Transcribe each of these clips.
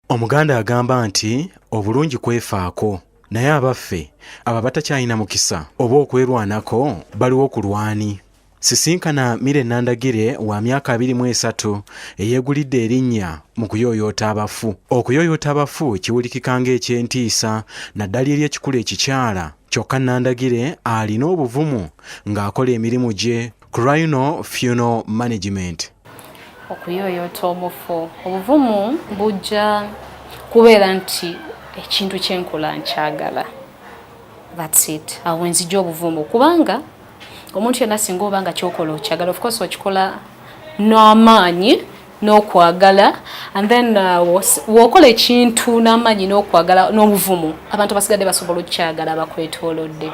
Omuganda agamba nti obulungi kwefaako, naye abaffe abo abatakyalina mukisa oba okwerwanako baliwo ku lwani. Sisinkana Mire Nandagire wa myaka 23 eyeegulidde erinnya mu kuyooyoota abafu. Okuyooyoota abafu kiwulikika ng'eky'entiisa naddala eri ekikula ekikyala, kyokka Nandagire alina obuvumu ng'akola emirimu gye ku Rhino Funeral Management. Okuyooyoota omufu, obuvumu bujja kubeera nti ekintu kyenkola nkyagala. That's it. Awo nzija obuvumu, kubanga omuntu yenna singa oba nga kyokola okyagala, of course okikola n'amaanyi n'okwagala, and then w'okola ekintu n'amaanyi n'okwagala n'obuvumu, abantu basigadde basobola okukyagala abakwetoolodde.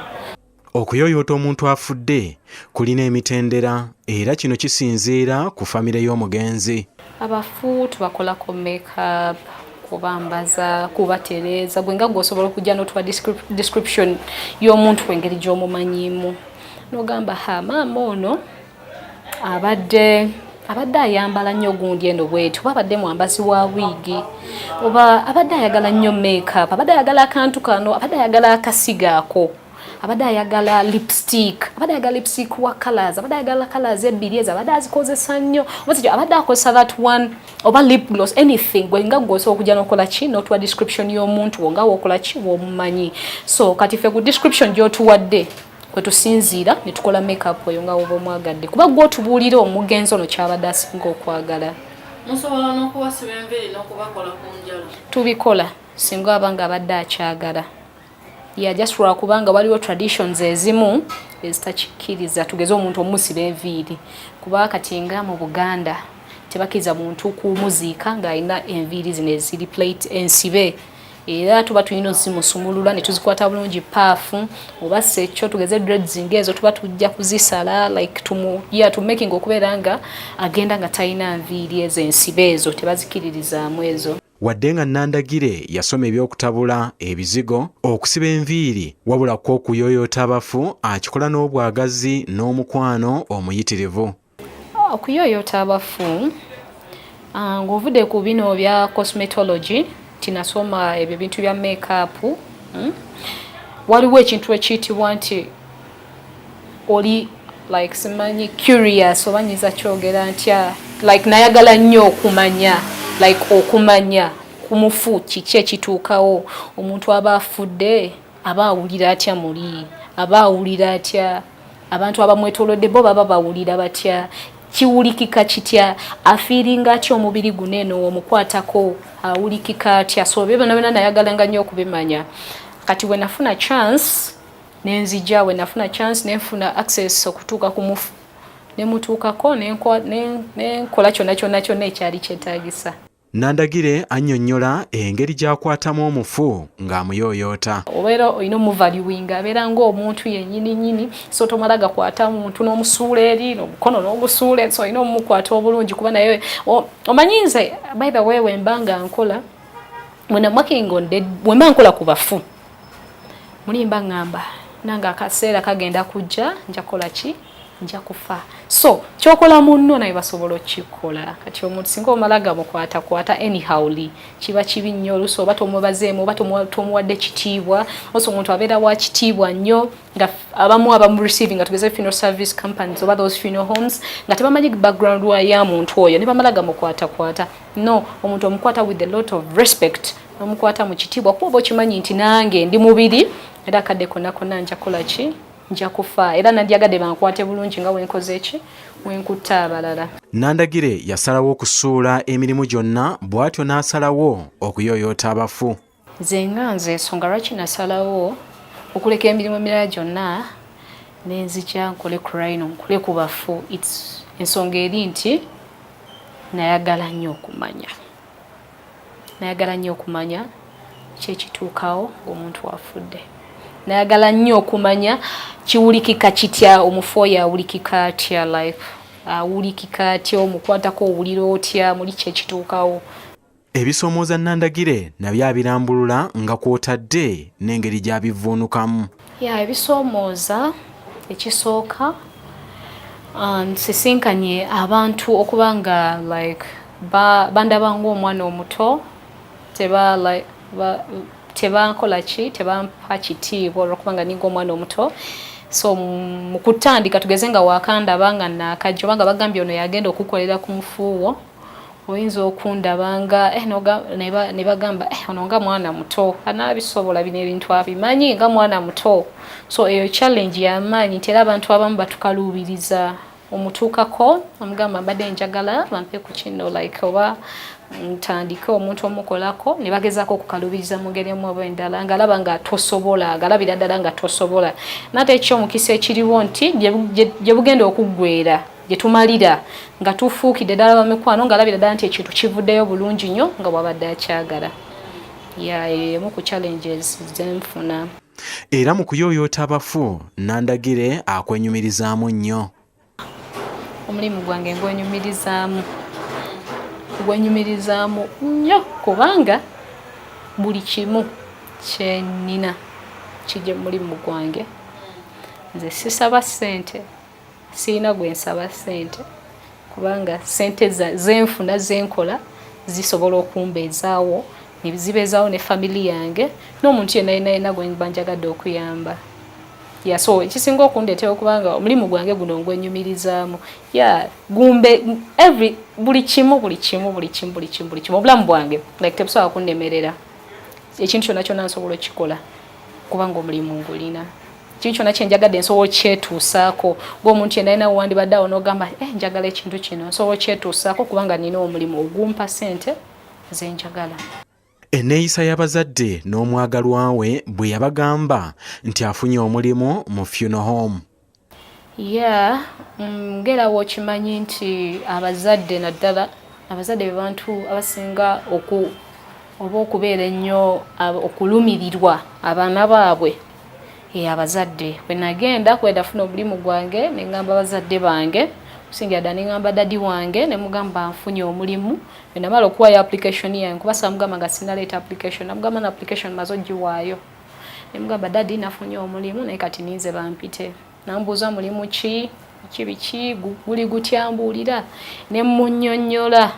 Okuyooyoota omuntu afudde kulina emitendera, era kino kisinziira ku famire y'omugenzi. Abafu tubakolako makeup, kubambaza, kubatereeza. Gwe nga gwe osobola okujja n'otuwa description y'omuntu engeri gy'omumanyiimu, n'ogamba, "Ha, maama ono abadde ayambala nnyo gundi eno bweti, oba abadde mwambazi wa wiigi, oba abadde ayagala nnyo makeup, abadde ayagala akantu kano, abadde ayagala akasiga ako, abadde ayagala lipstick, abadde ayagala lipstick wa colors, abadde ayagala colors ebbiri ezo, abadde azikozesa nnyo, oba sikyo, abadde akozesa that one, oba lip gloss," anything. Gwe nga gwe osobola okujja n'okola ki, n'otuwa description y'omuntu wo nga w'okola ki, w'omumanyi. So kati ffe ku description gy'otuwadde kwe tusinziira ne tukola makeup oyo nga woba omwagadde, kuba gwe otubuulira omugenzi ono kyabadde asinga okwagala. Musobola n'okubasiba enviiri n'okubakola ku njala? Tubikola singa aba nga abadde akyagala. Yeah, just lwakubanga waliwo traditions ezimu ezitakikkiriza. Tugeze omuntu omusiba enviiri, kuba kati nga mu Buganda tebakkiriza muntu kumuziika ng'alina enviiri zino eziri plait ensibe, era tuba tulina ozimusumulula ne tuzikwata bulungi paafu, oba sekyo tugeze dreads ng'ezo tuba tujja kuzisala, like tumu, yeah, to making okubeera nga agenda nga talina nviiri ezo ensibe, ezo tebazikiririzaamu ezo. Wadde nga Nandagire yasoma ebyokutabula ebizigo, okusiba enviiri, wabula kwo okuyooyoota abafu akikola n'obwagazi n'omukwano omuyitirivu. Okuyooyoota abafu, ng'ovudde ku bino bya cosmetology, tinasoma ebyo bintu bya makeup? Waliwo ekintu ekiyitibwa nti oli like simanyi curious, oba nyinza kyogera ntya, like nayagala nnyo okumanya, like okumanya ku mufu kiki ekituukawo. Omuntu aba afudde aba awulira atya muli? Aba awulira atya? Abantu abamwetoolodde bo baba bawulira batya? Kiwulikika kitya? Afeelinga atya omubiri guno eno omukwatako? Awulikika atya? So ebyo byonna byonna nayagalanga nnyo okubimanya. Kati we nafuna chance nenzija, we nafuna chance nenfuna access okutuuka ku mufu, nemutuukako, nenkola kyonna kyonna kyonna ekyali kyetaagisa. Nandagire annyonnyola engeri gy'akwatamu omufu ng'amuyooyoota. Obeera olina omuvaluinga, abeera ng'omuntu yennyini nnyini. So tomala gakwata muntu n'omusuula eri n'omukono n'ogusuula. So olina omukwata obulungi, kuba naye omanyi nze, by the way, wemba nga nkola, when I'm working on dead, wemba nkola ku bafu, mulimba ŋŋamba nange akaseera kagenda kujja, nja kukola ki, nja kufa. So kyokola munno naye basobola okukikola. Kati omuntu singa omala gamukwatakwata anyhowly, kiba kibi nnyo. Oluusi oba tomubazeemu, oba tomuwadde kitiibwa. Also omuntu abeera wa kitiibwa nnyo, nga abamu abamu receiving, nga tugeze funeral service companies oba those funeral homes, nga tebamanyi background wa ya muntu oyo, ne bamala gamukwatakwata. No, omuntu omukwata with a lot of respect, nomukwata mu kitiibwa, kuba oba okimanyi nti nange ndi mubiri, era akadde konna konna nja kukola ki, nja kufa, era nandyagadde bankwate bulungi nga wenkoze ki, wenkutta abalala. Nandagire yasalawo okusuula emirimu gyonna, bw'atyo n'asalawo okuyooyoota abafu. Nze nga nze, ensonga lwaki nasalawo okuleka emirimu emirala gyonna nenzija nkole ku rhino, nkole ku bafu, its ensonga eri nti nayagala nnyo okumanya, nayagala nnyo okumanya kyekituukawo ng'omuntu afudde. Nayagala nnyo okumanya kiwulikika kitya, omufu oyo awulikika atya, like awulikika atya, omukwatako owulira otya muli kyekituukawo. Ebisoomooza Nandagire nabyo abirambulula, nga kw'otadde n'engeri gy'abivvuunukamu. Ya, ebisoomooza, ekisooka, nsisinkanye abantu okuba nga like bandaba ng'omwana omuto. Teba like tebankola ki, tebampa kitiibwa olwokubanga ninga omwana omuto. So mu kutandika, tugeze nga wakandaba nga naakajja oba nga bagambye ono yagenda okukolera ku mufuuwo, oyinza okundaba nga ne bagamba, "Eh, ono nga mwana muto, anaabisobola bino ebintu, abimanyi nga mwana muto?" So eyo challenge y'amaanyi, nti era abantu abamu batukaluubiriza. Omutuukako omugamba, "Mbadde njagala bampe ku kino," like oba ntandike omuntu omukolako, ne bagezaako okukaluubiriza mu ngeri emu oba endala, ng'alaba nga tosobola, ng'alabira ddala nga tosobola. Nate ekyomukisa ekiriwo nti gye bugenda okuggwera, gye tumalira nga tufuukidde ddala bamikwano, ng'alabira ddala nti ekintu kivuddeyo bulungi nnyo nga bw'abadde akyagala. Ya, eyo emu ku challenges zenfuna. Era mu kuyooyoota abafu, Nandagire akwenyumirizaamu nnyo. Omulimu gwange ngwenyumirizaamu, gwenyumirizaamu nnyo, kubanga buli kimu kyenina kijja mu mulimu gwange. Nze sisaba ssente, siina gwe nsaba ssente, kubanga ssente zenfuna zenkola zisobola okumbeezaawo, ne zibeezaawo ne family yange n'omuntu yenna yenna yenna gwe mba njagadde okuyamba. Ya, so ekisinga okundeetera okubanga omulimu gwange guno ngwenyumirizaamu, ya, gumbe every buli kimu, buli kimu, buli kimu, buli kimu, buli kimu. Obulamu bwange like tebusobola kunnemerera. Ekintu kyonna kyonna nsobola okukikola kubanga omulimu ngulina. Ekintu kyonna kyenjagadde nsobola okyetuusaako. Ng'omuntu yenna yenna, wandibadde awo n'ogamba, "Eh, njagala ekintu kino," nsobola okyetuusaako kubanga nina omulimu ogumpa ssente zenjagala. Enneeyisa y'abazadde n'omwagalwa we bwe yabagamba nti afunye omulimu mu funeral home. Ya, ngera wokimanyi nti abazadde, naddala abazadde be bantu abasinga oba okubeera ennyo okulumirirwa abaana baabwe. E, abazadde bwe nagenda kwenda funa omulimu gwange, ne ŋŋamba bazadde bange, okusingira ddala ne ŋŋamba daddy wange, ne mugamba nfunye omulimu. Bwe namala okuwaayo application yange, kuba saamugamba nga sinaleeta application, namugamba na application maze ogiwaayo, ne mugamba, "Daddy, nafunye omulimu, naye kati ninze bampite." Nambuuza, "Mulimu ki ki biki, guli gutya? Mbuulira." Ne munnyonnyola,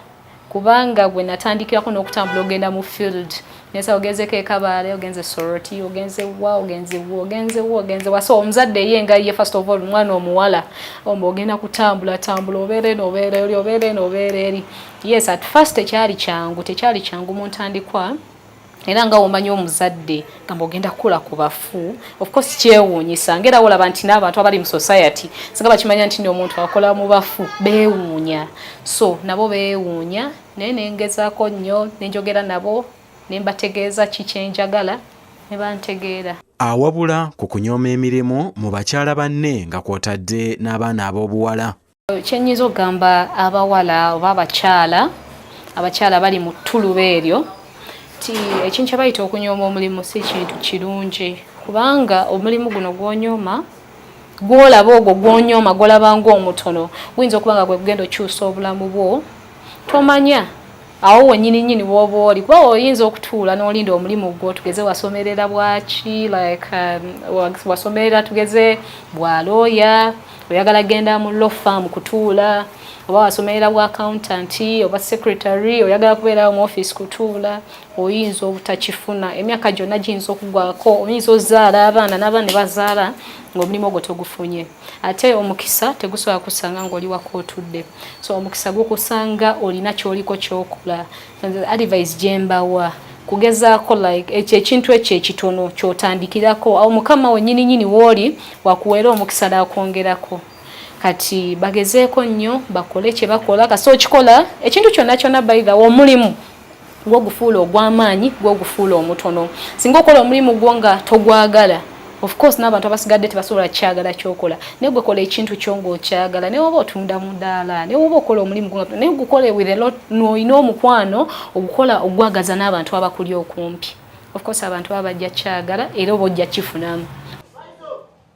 kubanga gwe natandikirako n'okutambula ogenda mu field, nesa ogenzeko e Kabaale, ogenze Soroti, ogenze wa, ogenze wa, ogenze wa, ogenze wa. So omuzadde ye nga ye, first of all, omwana omuwala omba ogenda kutambula tambula, obeera eno, obeera eri, obeera eno, obeera eri. Yes, at first tekyali kyangu, tekyali kyangu mu ntandikwa. Era nga womanyi omuzadde gamba ogenda kukola ku bafu, of course kyewuunyisa. Ngera wolaba nti n'abantu abali mu society singa bakimanya nti omuntu akola mu bafu, beewuunya. So nabo beewuunya, naye nengezaako nnyo, nenjogera nabo, ne mbategeeza ki kyenjagala, ne bantegeera. Awabula ku kunyooma emirimu mu bakyala banne nga kw'otadde n'abaana ab'obuwala. Kyenyinza okugamba abawala oba abakyala bali mu ttuluba eryo ti ekintu kye bayita okunyooma omulimu si kintu kirungi, kubanga omulimu guno gw'onyooma, gw'olaba ogwo gw'onyooma, gw'olaba ng'omutono, guyinza okuba nga gwe gugenda okyusa obulamu bwo. Tomanya awo wennyini nnyini w'oba oli, kuba oyinza okutuula n'olinda omulimu gwo. Tugeze wasomerera bwaki, like wasomerera tugeze bwa lawyer, oyagala genda mu law firm kutuula, oba wasomerera bwa accountant oba secretary, oyagala kubeera mu office kutuula, oyinza obutakifuna. Emyaka gyonna giyinza okugwako, oyinza ozaala abaana n'abaana ne bazaala ng'omulimu ogwo togufunye. Ate omukisa tegusobola kusanga ng'oli waka otudde, so omukisa gukusanga olina ky'oliko ky'okola. Advice gyembawa kugezaako like ekyo ekintu ekyo ekitono ky'otandikirako awo, Mukama wennyini nnyini w'oli wakuweera omukisa n'akwongerako. Kati bagezeeko nnyo, bakole kye bakola. Kasi okikola ekintu kyonna kyonna, by the way, omulimu gwogufuula ogw'amaanyi, gwogufuula omutono. Singa okola omulimu gwo nga togwagala, of course n'abantu abasigadde tebasobola kyagala kyokola. Naye gwe kola ekintu kyo ng'okyagala, naye oba otunda mudaala, naye oba okola omulimu gwo, naye gukole with a lot, n'olina omukwano ogukola, ogwagaza n'abantu abakuli okumpi. Of course abantu baba bajja kyagala era oba ojja kifunamu.